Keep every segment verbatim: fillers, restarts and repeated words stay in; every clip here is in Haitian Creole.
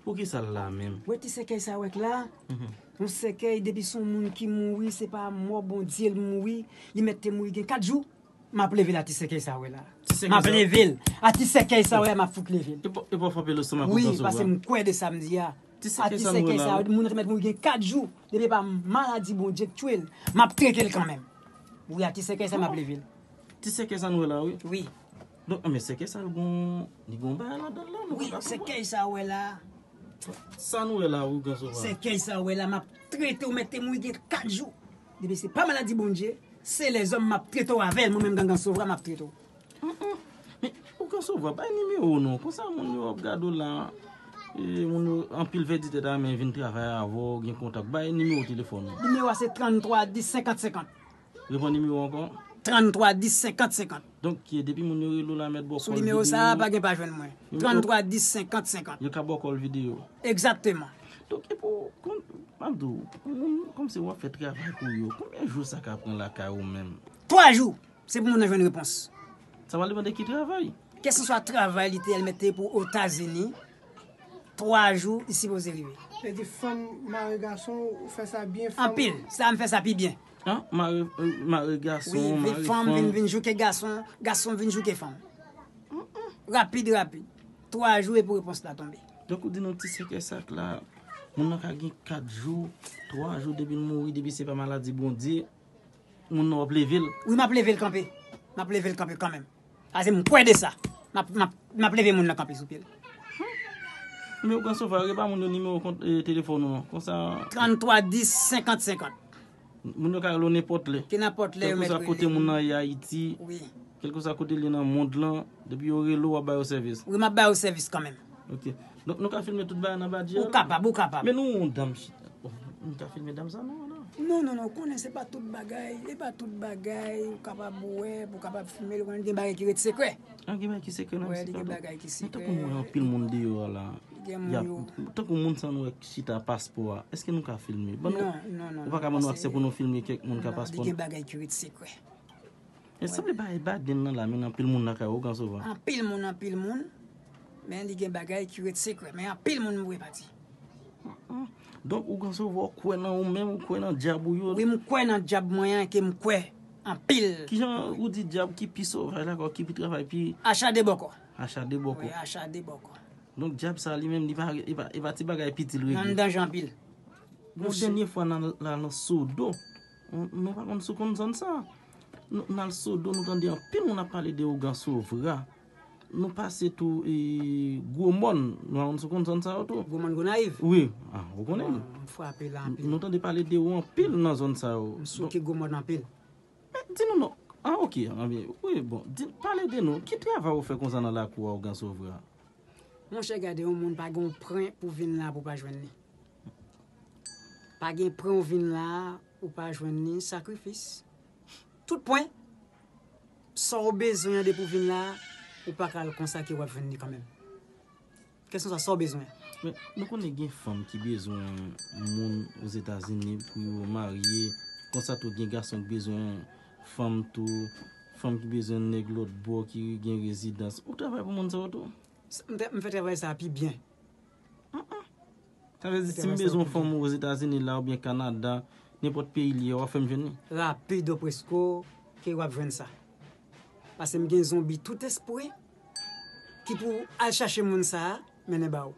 Poukisa l la menm? Wè ti sèkèy sa wè k la? Yon sèkèy depi se yon moun ki mouri, se pa mò Bondye l mouri, li mèt te mouri gen kat jou. M ap leve l a ti sèkèy sa wè la. M ap leve l. A ti sèkèy sa wè la, m ap fout leve l. E pa frape lestomak ou? Wi, paske m kwè de sa m di a. A ti sèkèy sa, moun nan te mèt mouri gen kat jou. Depi pa maladi Bondye k tchwe l, m ap trete l kanmenm. Wi, a ti sèkèy sa, m ap leve l. Ti sèkèy sa nou wè la, wi. Wi. Donk, men sèkèy sa, li gon, li gon bagay ladan l la, nou pa ka konprann. Wi, sèkèy sa wè la. Sa nou wè la, wi, Gangan Sovra. Sèkèy sa wè la, m ap trete w, mèt te mouri gen kat jou. Depi se pa maladi Bondye, se lèzòm m ap trete w avè l, mwen menm Gangan Sovra, m ap trete w. Men, ou Gangan Sovra, bay nimewo w non. Konsa moun yo ap gade w la, e, moun yo anpil vè di tèt a men vin travay avè w, gen kontak. Bay nimewo telefòn ou. Nimewo a se tranntwa dis senkant senkant. Reprann nimewo ankò. Tranntwa dis senkant senkant. Donk, depi moun yo rele w la, mèt bò kòl videyo. Sou nimewo sa a, pa gen pa jwenn mwen. Tranntwa dis senkant senkant. Yo ka bò kòl videyo. Egzakteman. Donk, epi, m ap di w, moun, kòmsi w ap fè travay pou yo, konbyen jou sa ka pran lakay ou menm? Twa jou, se pou moun nan jwenn repons. Sa pral depann de ki travay. Kèlkanswa travay li te al mete pou Etazini, twa jou, li sipoze rive. Sa vle di fanm mare gason, ou fè sa byen, fanm. Anpil, sa m fè sa pi byen. An, mare, mare gason, mare fanm. Wi, fanm vin, vin jouke gason, gason vin jouke fanm. Rapid, rapid. Twa jou epi repons la tonbe. Donk ou di nou ti sèkèy sa k la, moun nan ka gen kat jou, twa jou depi l mouri, depi se pa maladi Bondye, moun nan w ap leve l. Wi, m ap leve l kanpe. M ap leve l kanpe kanmenm. Paske m kwè de sa. M ap, m ap, m ap leve moun nan kanpe sou pye l. Men ou Gangan Sovra, repa moun yo nimewo kont, e, telefòn ou an. Konsa. Tranntwa dis senkant senkant. Moun yo ka rele w nenpòt lè. Ke nenpòt lè yo mèt rele. Kèlkanswa kote moun nan ye Ayiti. Wi. Kèlkanswa kote l ye nan mond lan, depi yo rele w, w ap ba yo sèvis. Wi, m ap ba yo sèvis kanmenm. Ok. Donk nou ka filme tout bagay nan badji a la? Ou kapab, ou kapab. Men nou wè yon dam chita. Nou ka filme dam sa non, non? Non, non, non, ou konnen se pa tout bagay, se pa tout bagay ou kapab wè, pou w kapab filme l, ou konnen gen bagay ki ret sekrè. Ah, gen bagay ki sekrè nan. Wè, li gen bagay ki sekrè. Men tankou nou wè anpil moun deyò a la. Gen moun yo. Tankou moun sa nou wè k chita paspò a, èske nou ka filme? Non, non, non. Ou pa ka ban nou aksè pou nou filme kèk moun k ap paspò? Non, li gen bagay ki ret sekrè. E sanble bagay baden nan la, men anpil moun lakay ou Gangan Sovra. Anpil moun, anpil moun. Men li gen bagay ki ret sekrè. Men anpil moun mouri pati. Donk ou Gangan Sovra, ou kwè nan ou menm, ou kwè nan dyab ou yo? Wi, m kwè nan dyab mwen an, ke m kwè anpil. Kijan ou di dyab ki pi sovaj lakay ou, ki pi travay pi? Acha de bòkò. Acha de bòkò. Wi, acha de bòkò. Donk dyab sa li menm, li pa, li pa, li pa ti bagay piti l regle. Nan danje anpil. Yon dènye fwa n al la nan Sodo, nou pa konn si w konn zòn sa. Nou, n al Sodo, nou tande anpil moun ap pale de Ougan Sovra. Nou pase tou e, Gwo Mòn, nou pa konn si w konn zòn sa yo tou. Gwo Mòn Gonayiv? Wi, ah, ou konnen l. Bon, m frape la anpil. Nou tande pale de ou anpil nan zòn sa yo. M souke Gwo Mòn anpil. Men di nou non. Ah, ok, anben, wi, bon, di, pale de nou. Ki travay ou fè konsa nan lakou a Ougan Sovra? Monchè, gade yon moun pa gen yon pwen pou vin la pou pa jwenn li. Pa gen pwen ou vin la, ou pa jwenn li, sakrifis. Tout pwen, sa w bezwen an depi w vin la, ou pa ka al konsa ke w ap jwenn li kanmenm. Kèlkanswa sa w bezwen. Men, nou konnen gen fanm ki bezwen moun Ozetazini pou yo marye. Konsa tou gen gason ki bezwen fanm tou. Fanm ki bezwen nèg lòt bò ki gen rezidans. Ou travay pou moun sa yo tou? M fè travay sa pi byen. Sa vle di si m bezwen yon fanm Ozetazini la oubyen Kanada, nenpòt peyi li ye, w ap fè m jwenn li? Rapido presko ke w ap jwenn sa. Paske m gen zonbi tout espre ki pou al chache moun sa a, mennen ba ou.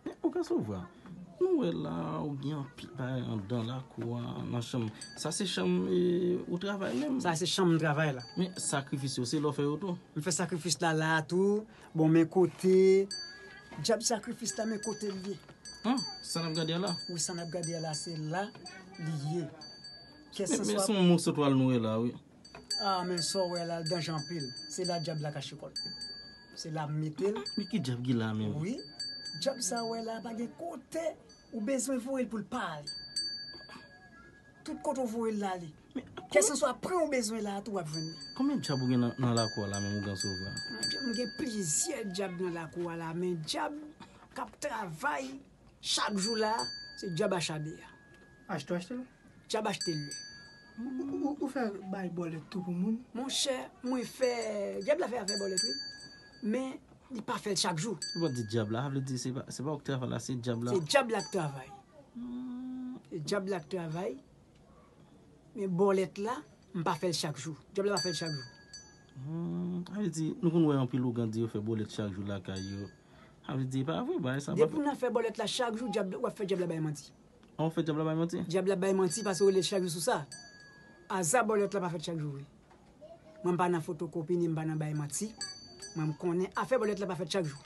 Men ou ka sovwa. Nou wè la, ou gen anpil bagay anndan lakou a, nan chanm. Sa se chanm e, ou travay menm? Sa se chanm m travay la. Men sakrifis yo, se lè w fè yo tou? M fè sakrifis la la a tou. Bon, men kote dyab sakrifis la, men kote l ye. An, sa n ap gade a la? Wi, sa n ap gade a la, se la li ye. Kèlkanswa. Men se yon moso twal nou wè la, wi. A, men sa w wè la, l danje anpil. Se la dyab la kache kò l. Se la m mete l. Men ki dyab ki la menm? Wi. Dyab sa w wè la, pa gen kote ou bezwen voye l pou l pa ale. Tout kote w voye l, l ale. Kèlkanswa pwen ou bezwen la a tou, w ap jwenn li. Konbyen dyab ou gen nan, nan lakou a la menm, Ougan Sovra? Monchè, m gen plizyè dyab nan lakou a la, men dyab k ap travay chak jou la, se dyab acha de a. Achte w achte l? Dyab achte l, wi. Ou, ou, ou fè bay bòlèt tou pou moun? Monchè, mwen fè, dyab la fè afè bòlèt, wi. Men, Li pa fè l chak jou. Ou pa di dyab la, sa vle di se pa, se pa ou k travay la, se dyab la. Se dyab la k travay. Se dyab la k travay. Men bòlèt la, m pa fè l chak jou. Dyab la pa fè l chak jou. Hmm, sa vle di, nou konn wè anpil ougan di yo fè bòlèt chak jou lakay yo. Sa vle di, e pa vre, bagay sa pa. Depi w nan fè bòlèt la chak jou, dyab, w ap fè dyab la bay manti. An, w fè dyab la bay manti? Dyab la bay manti, paske w rele chak jou sou sa. Aza bòlèt la pa fèt chak jou vre. Mwen m pa nan fotokopi ni m pa nan bay manti. Mwen m konnen afè bòlèt la pa fèt chak jou.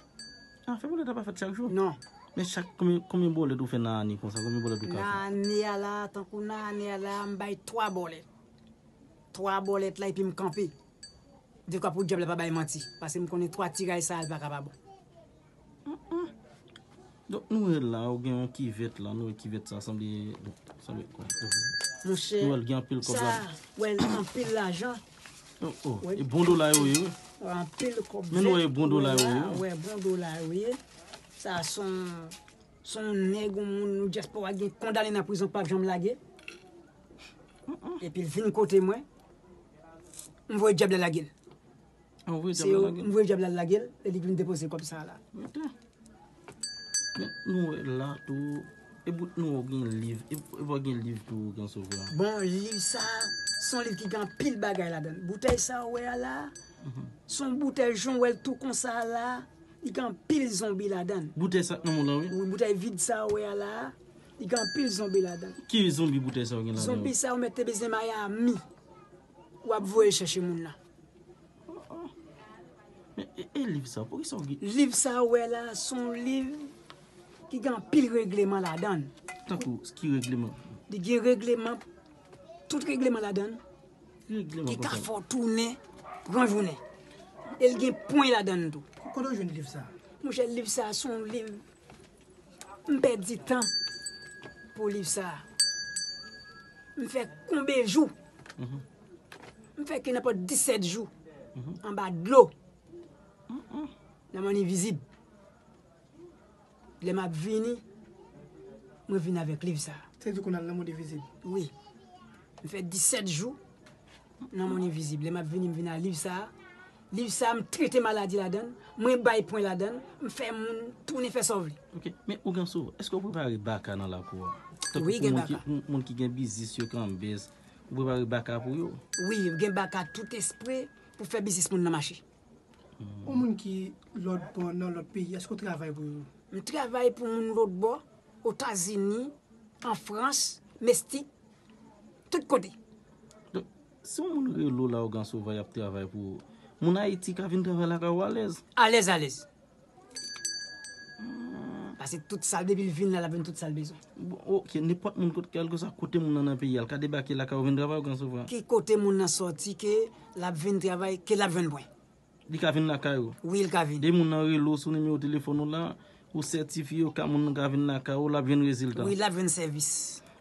Afè bòlèt la pa fèt chak jou? Non. Men chak, konbyen, konbyen bòlèt ou fè nan ane konsa? Konbyen bòlèt ou ka fè? Nan ane a la, tankou nan ane a la, m bay twa bòlèt. Twa bòlèt la epi m kanpe. Dekwa pou dyab la pa bay manti. Paske m konnen twa tiray sa a, l pa ka pa bon. Donk, nou wè la, ou gen yon kivèt la, nou wè kivèt sa sanble, sanble kwa? Monchè, nou wè l gen anpil kòb la. Sa, wè l anpil lajan. Oh, oh, e bon dola yo ye, wi. Wè anpil kòb vèt. Men nou wè e bon dola yo ye, wi. Wè bon dola yo ye. Sa son, son nèg, yon moun, yon dyaspora gen kondane nan prizon k p ap janm lage. Epi l vin kote mwen, m voye dyab la lage l. Ah, ou voye dyab la lage l? M voye dyab la lage l, e li ki vin depoze kòb sa a la. Men nou wè la tou, e bout nou wè w gen liv, e pa gen liv tou Gansova? Bon, liv sa a, se yon liv ki gen anpil bagay ladan l. Boutèy sa a ou wè a la a, se yon boutèy jan w wè l tou konsa a la a, li gen anpil zonbi ladan l. Boutèy sa k nan men w lan, wi. Wi, boutèy vid sa a ou wè a la a, li gen anpil zonbi ladan l. Ki zonbi boutèy sa a ou gen ladan l? Zonbi sa a ou mèt te bezwen Miami. W ap voye chèche moun nan. Men e, e liv sa, poukisa w gen? Liv sa ou wè la, se yon liv ki gen anpil regleman ladan l. Tankou, ki regleman? Li gen regleman, tout regleman ladan l. Ki regleman konsa? Ki ka fè w tounen, pran jounen. E l gen pwen ladan l tou. Kote w jwenn liv sa? Monchè, liv sa, se yon liv M pèdi tan pou liv sa a. M fè konbe jou? M fè ke nenpòt disèt jou anba dlo nan mòn envizib. Lè m ap vini, mwen vini avèk liv sa a. Sa vle di w konn al nan mond envizib? Wi. M fè disèt jou nan mond envizib. Lè m ap vini, m vin ak liv sa a. Liv sa a, m trete maladi ladan l, mwen bay pwen ladan l, m fè moun tounen fè sa w vle. Ok, men Ougan Sova, èske w prepare baka nan lakou a? Tankou pou moun ki, pou moun ki gen biznis yo kanbès, ou prepare baka pou yo? Wi, gen baka tout espre pou fè biznis moun nan mache. Yon moun ki lòt bò nan lòt peyi, èske w travay pou yo? M travay pou moun lòt bò, Otazini, an Frans, Mestik, tout kote. Donk, si yon moun rele w la Ougan Sova y ap travay pou ou, moun Ayiti ka vin travay lakay ou alèz? Alèz, alèz. Paske tout sa, depi l vin la, l ap jwenn tout sa l bezwen. Bon, ok, nenpòt moun, kèlkeswa kote moun nan nan peyi a, l ka debake lakay ou vin travay Ougan Sova? Ki kote moun nan sòti ke l ap vin travay, ke l ap jwenn pwen? Li ka vin lakay ou? Wi, l ka vin. Depi moun nan rele w sou nimewo telefòn ou la, ou sètifye ou ka moun nan ka vin lakay ou, l ap jwenn rezilta. Wi, l ap jwenn sèvis.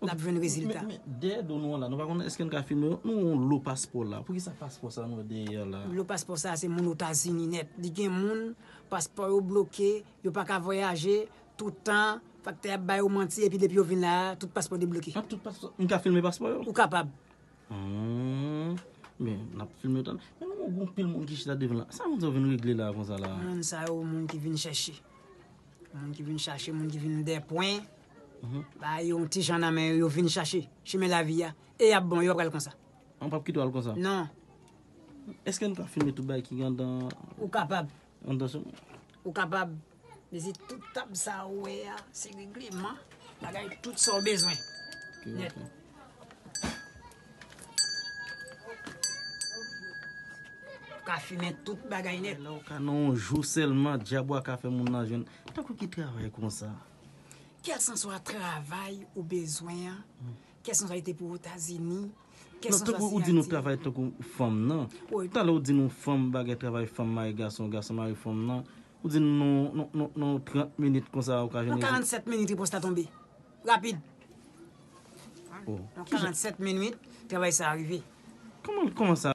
L ap jwenn rezilta. Men, men, dèyè do nou an la, nou pa konnen èske n ka filme yo, nou wè yon lo paspò la. Poukisa paspò sa nou wè dèyè a la? Lo paspò sa se moun Otazini nèt. Li gen moun, paspò yo bloke, yo pa ka vwayaje, tout tan, faktè ap ba yo manti, epi depi yo vin la a, tout paspò debloke. An tout paspò, m ka filme paspò yo? Ou kapab. Hmm. Men, n ap filme tan. Men nou wè gen anpil moun ki chita devan la. Sa moun sa yo vin regle la konsa la? Moun sa yo, moun ki vin chèche. Moun ki vin chache, moun ki vin dèpwen. Ba yo yon ti jan nan men yo, yo vin chache. Chimen lavi a. E y ap bon, yo pa pral konsa. An p ap kite w al konsa? Non. Èske n ka filme tout bagay ki gen anndan? Ou kapab. Anndan sou. Ou kapab. Mezi tout tab sa ou wè a, se regleman, bagay tout sa w bezwen. Nèt. Ou ka fimen tout bagay nèt. Lè w ka nan yon jou sèlman, dyab ou a ka fè moun nan jwenn. Tankou ki travay konsa? Kèlsanswa travay ou bezwen an, kèlsanswa li te pou Etazini, Non, tankou ou di nou travay tankou fanm nan. Talè ou di nou fanm bagay travay fanm mari gason, gason mari fanm nan. Ou di nou nan, nan, nan, nan trant minit konsa ou ka jwenn rezilta. Nan karannsèt minit repons la tonbe. Rapid. Oh. Nan karannsèt minit, travay sa a rive. Kòman, kòman sa?